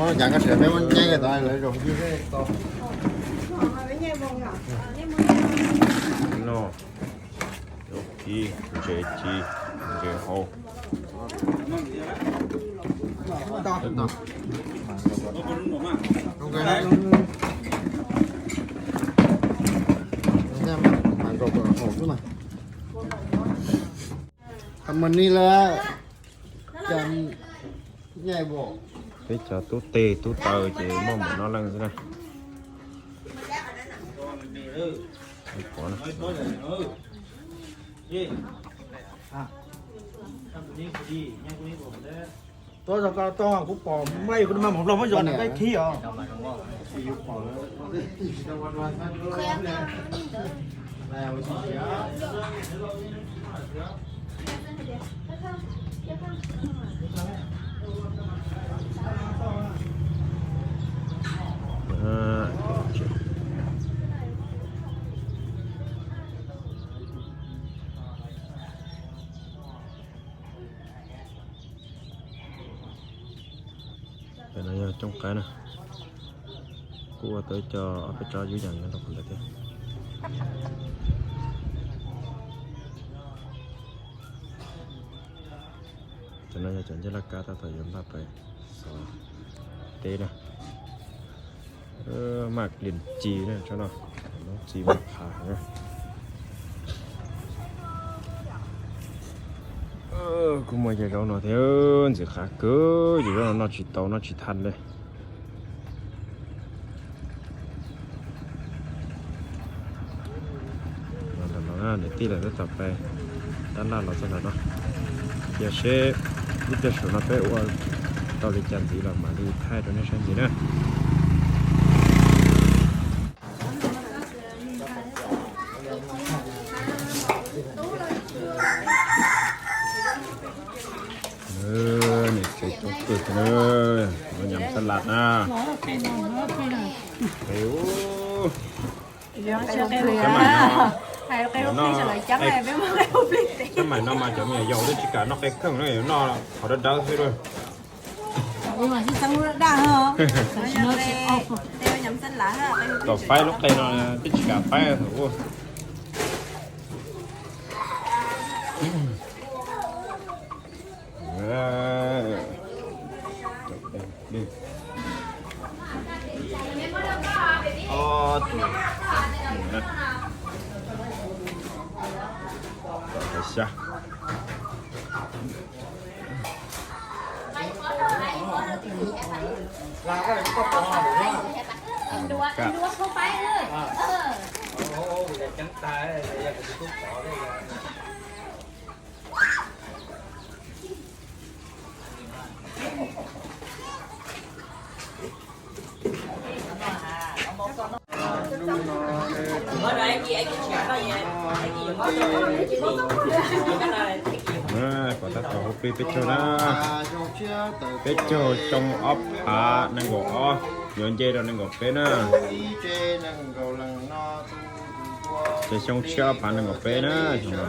Cas koj tseem peb muab nyeeb tau lawv zoo ib tau. No, ci, ntses ci, ntses hau. Peb cov tub teg tub taw ces muaj npaum no leej xwb na. Tuaj zog ko tau kuv pom maj kuv mam mus los muab zog nws peb khib os. Cov no yog cooj qaib na, kuj ua tau ib co ob peb tsob yub yas nyob rau qhov ntawd thiab. Cov no yog cov ncej laj kab tab tom yuav npaj pais xov teb na. Maj lias ci na tsob no, noob txiv maj qhav na. Kuj muaj cov zaub no thiab, ntxim qab kawg, cov zaub no noj tsis tau noj tsis thaj li. Niam tij lawv tab tom pais tab laj los txog ntawm no, cia seb ib pliag saum no peb ua tau li cas ntxiv los mam li thaij rau nej saib ntxiv na. Niam tsev coob kawg thiab, no nyam xab las na. Xab maim no mas cov me nyuam yaus twb tsis kam noj qe kheej na, yuav noj qhov dawb dawb xwb lawm. Kom faib lub qe no twb tsis kam faib. Kom tab tom hu plig peb caug na. Peb caug xyoo ob phav nees nkaum ob, yuav nce rau nees nkaum peb na. Ces xyoo tshiab ob phav nees nkaum peb na, xyoo no.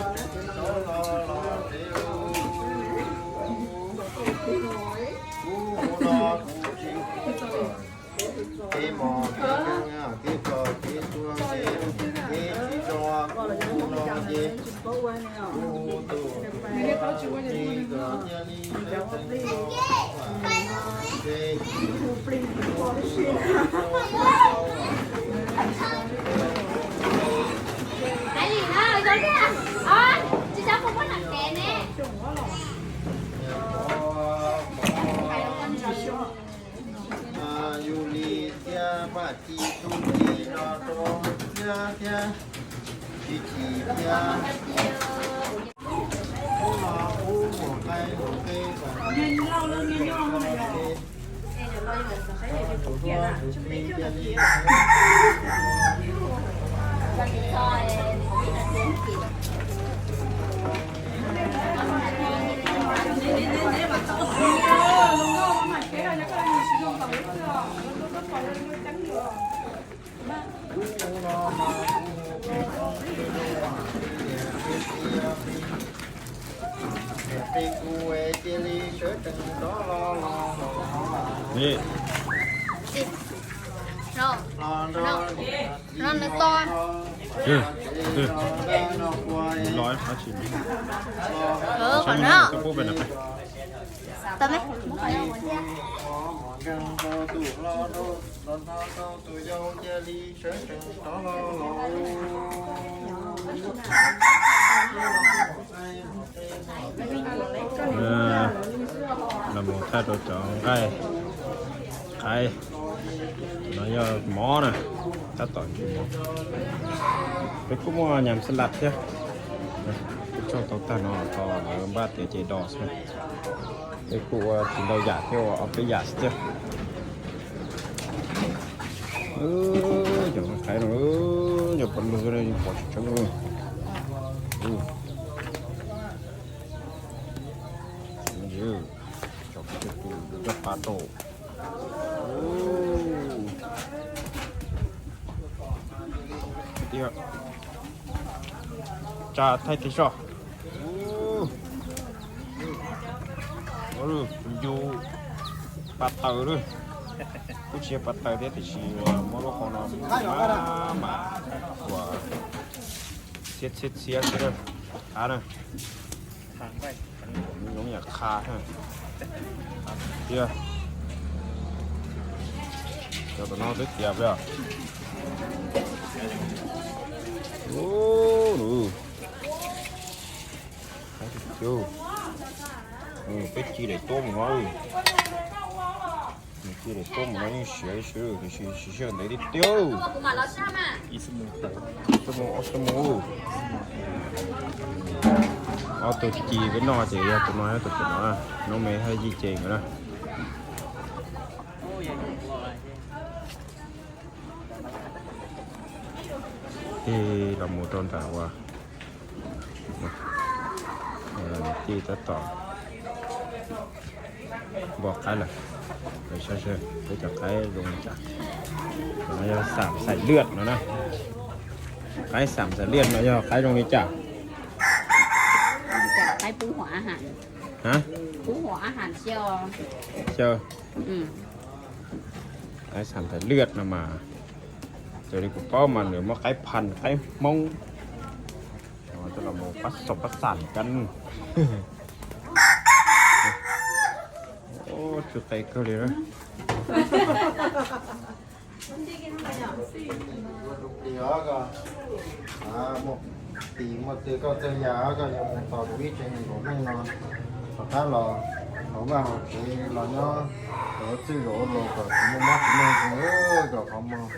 Yus li thiab Paj Ci Tub Ci no rau thiab thiab, Tsis Ci thiab. Ni, No, no, no, no, to. Los qhov tsis, qhov no. Tau me. Los mus thaj rau cov nqaij qaib, no yog mov na, tab tom ntsis mov. Peb kuj muaj nyam xas las thiab. Peb tsau tau tag no, lawv npaj tiav ces dos xwb. Peb kuj ua tsis ntau yam thiab, ua ob peb yam xwb thiab. Cov qaib no, cov pov lug pov tsis tseeb. Cov pov lug coj pa rau. Tsa thaij kiag zoj. Ncu pa taws lawm. Kuj tsis yog pa taws thiab tiam sis muab lub qhov no mas, mas uas txhiab txhiab txhiab xwb na. Qab na. Zoo yam qha thiab. Cov tom no twb tiav lawm. Peb ci daim tuab mus no. Ci daim tuab mus no yeej siav siav tiam sis siav ntev tiag tiag. Ob xuab moos, ob xuab moos. Ob tug ci peb noj ces yog tus no, yog tus no, no me haj yij ces nkawd na. Tig los mus rau nram uas tij tab tom npo qaib lawm. Saib seb peb cov qaib zoo li cas. No yog xam xaim lwaj no na. Qaib xam xaim lwaj no yog qaib zoo li cas? Qaib pub huam a has. Xyaw. Qaib xam xaim lwaj no mas, raws li kuv paub mas nws muaj qaib phan qaib hmoob. Coj los pab xaum pab xam kab. Tsw qe kawg li na. Tis muaj twg koj txawj ya koj yuav mus tos kuv ib tsev neeg nkaum neej no rov qab los hauv vaj hauv tsev los nyob hauv txwj zaum ua laus kom tsis muaj mob tsis muaj nkeeg, kom qhov muag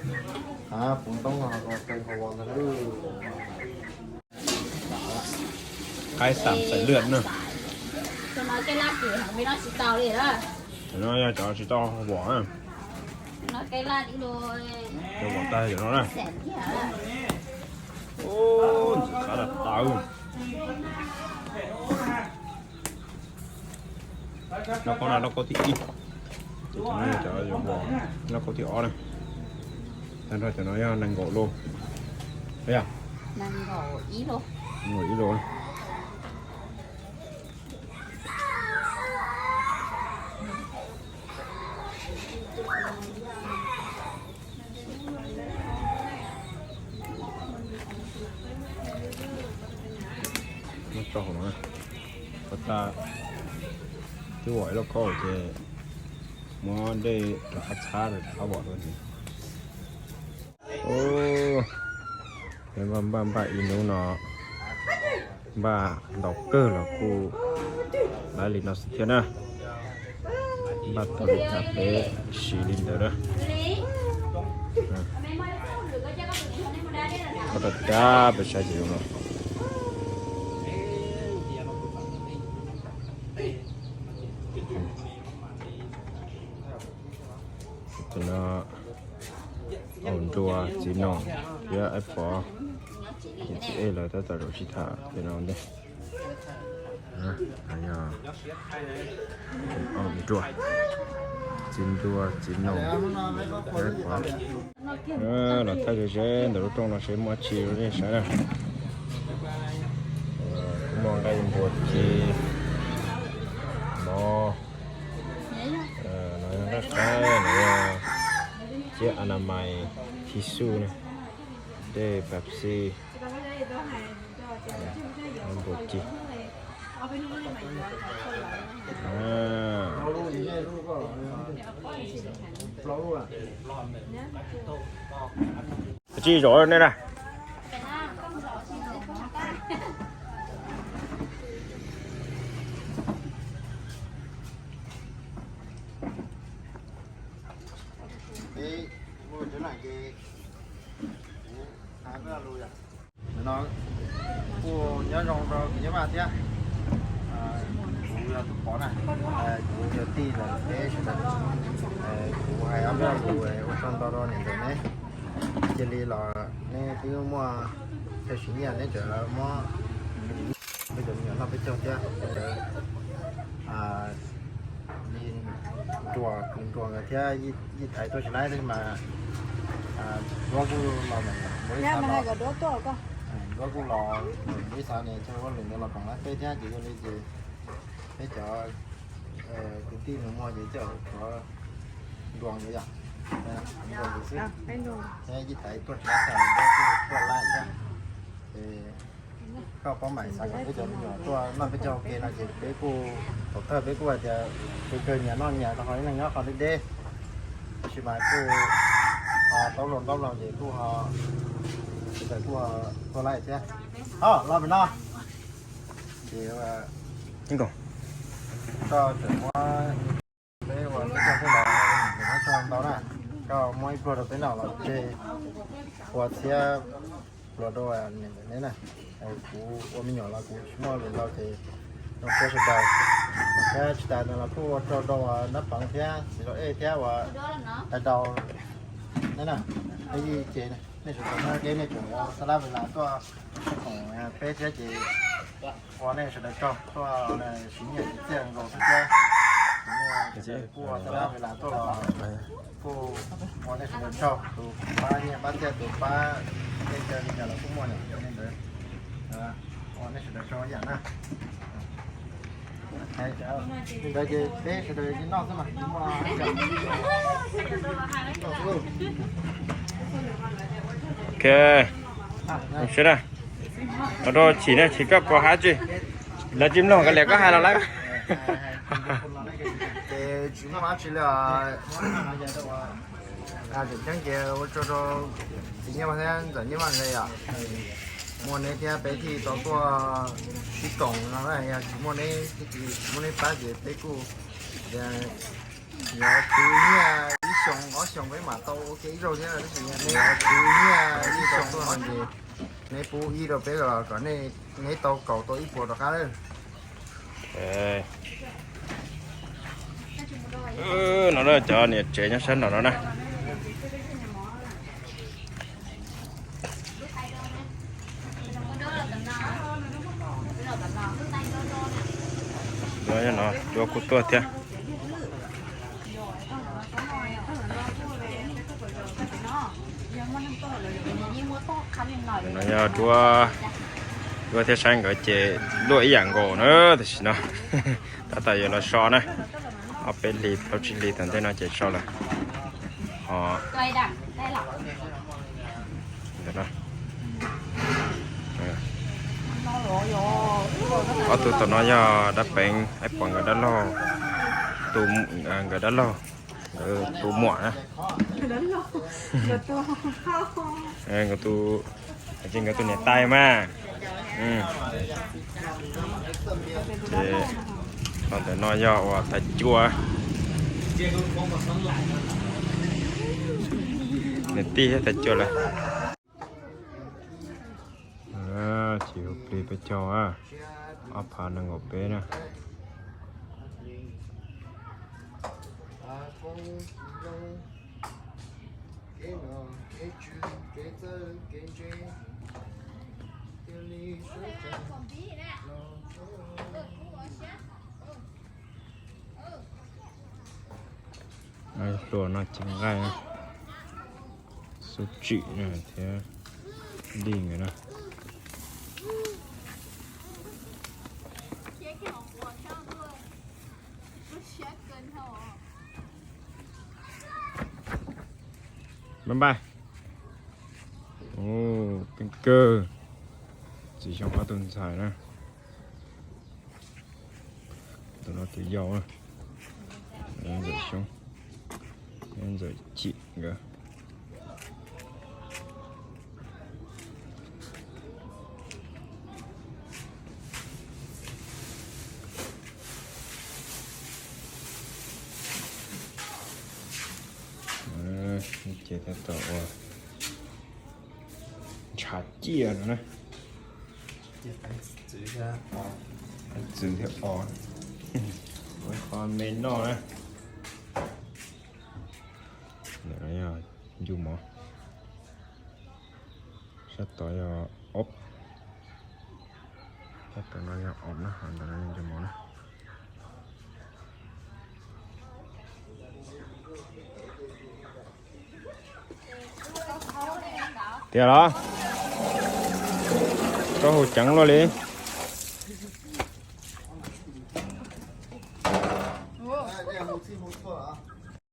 puv ntoob ho qe ho ua ntag. Qaib xam xaim lwaj na. Cov no yog cov tsis tau vom na. Cov vom tag cov no na. Ntxim qab tas tas. Lauj kaub na, lauj kaub thib ib. Cov no yog cov vom, lauj kaub thib ob na. Tag nrho cov no yog nees nkaum lus. Nees nkaum ib lus. Muab tso hauv no, koj tag twb vom ib lauj kaub ces muab dej rov qab txhab rov qab vom dua. Peb npaj npaj npaj ib hnub no, npaj ntau kawg los kuj lawv li no xwb thiab na. Npaj tau li cas peb siv li ntawd na. Koj rau cab peb saib tsis zoo no. Tus no, Aub Nruas, Txiv Noom thiab Aib Pov, ces txiv ej lawv tab tom zaum sib tham li no ntej. Yog Aub Nruas, Txiv Nruas, Txiv Noom thiab Aib Pov. Los thaij ze ze ntawm lub rooj no seb muaj dab tsi rau nej saib na. Kuj muaj nqaij npua ci, mov, no yog nqaij qaib, no yog Ciab anamais, tissue na, dej Pepsi, npua ci. Tsis zov nej na. Ntawm no kuj nyob zoo rau kuv nyob vaj thiab. Kuv yog tus pov na, kuv yog tij los peb sawv daws. Kuv hais ob peb lo lus ua tsaug ntau rau niam ntxawm neb. Cia li los neb twb muaj chaw siv nyiaj neb tseem muab peb cov me nyuam noj peb caug thiab. Li nruas kwv nruas nkawd thiab yij thaiv tuaj tsis laib tab sis mas duab kuj los, duab kuj los, ib xav nias chaw ua lwm ntawd los koom laib peb thiab ces yog li ces peb cov kwv tij nus muag ces coj tshuav nruas nkawd yom, nruas nkawd xwb. Thiab yij thaiv tuaj tsis laib, tuaj laib thiab. Koj paub mas xav kom peb cov me nyuam tuaj noj peb caug ua ke no ces peb kuj, thaum thawj peb kuj hais tias peb kawg nyias noj nyias rau qhov ib leeg nyob qhov deb deb, tab sis mas kuj taub hlau ntaub hlau ces kuj ho sawv daws kuj ho tuaj laib thiab. Los pem no ces koj tseem muab peb ua peb caug peb los, muab tsaug ntau na. Koj muab ib pluag rau peb noj los tseg, ua txhiab pluag rau niam ntxawm neb na. Kuv ua me nyuam los kuv tsis muaj lus ntau ces zoo siab sawv daws. Thiab tsis tas ntawd los kuj ua tsaug rau Nab Peev thiab Txiv Lauj Ej thiab uas Dais Daus neb na, peb yij ces nej sawv daws nyob deb nej tseem xa lab ves las tuaj koom peb thiab ces ua nej sawv daws tsaug, tuaj siv nyiaj siv txiaj nkaus xwb thiab. Kuj ua xa lab ves las tuaj los kuj ua nej sawv daws tsaug, tus pab nyiaj pab txiaj, tus pab tej caw li cas los kuj muaj yom, li ntawd ua nej sawv daws tsaug ib yam na. Li ntawd ces peb sawv daws noj xwb mas. Ok, zoo siab na. Los rau Chim na, Chim koj puas hais tsi? Lawv tsis mloog koj li koj hais los lawm. Ces tsis muaj dab tsi li os. Tseem ceeb ces ua tsaug rau txiv Nyiaj Vaj thiab ntxawm Nyiaj Vaj nkawd yom. Muaj neb thiab peb thiaj tau tuaj sib koom no na, yog tsis muaj neb, tsis muaj neb pab ces peb kuj yuav khwv nyiaj ib xyoos ob xyoos peb mam tau ua ke ib zaug thiab, tab sis neb khwv nyiaj ib xyoos tuaj no ces neb pub ib rau peb los kom neb tau kaum tau ib puas rov qab lawm. No cov niam tsev nyob sab nraum no na. Cov no cua kuj tuaj thiab. No yog duab, duab thiab saib nkawd ces luaj ib yam nkaus na, tam sim no tab tom yuav los so na. Ob peb hlis plaub tsib hlis tom ntej no ces so lawm. Ho ob tug tom no yog dab peev, ib pom nkawd dab laug, tus, nkawd dab laug, nkawd tus muam na. Nkawd tus, nkawd tus niam tais mas. Ces ntawm no yog uas tais cua, niam tij thiab tais cua lawm. Chiv hu plig peb caug, ob phav nees nkaum peb na. Hluas no ceev nqaij, xub tsim thiab dij nkawd na. Bye bye. Keej kawg. Txiv Xyooj ob tug ntxhais na. Tus no tus yau, Ntxawm Xyoob, Ntxawm Chim nkawd. Ces tab tom ua ntshav ciaj no na. Txwv thiab os. Ua qho me noj na. Ntawm no yog ncu mov. Sab tod yog ob. Sab tod no yog ob na, ntawm no yog ncu mov na. Tiag los? Rau hauv ceev luaj li.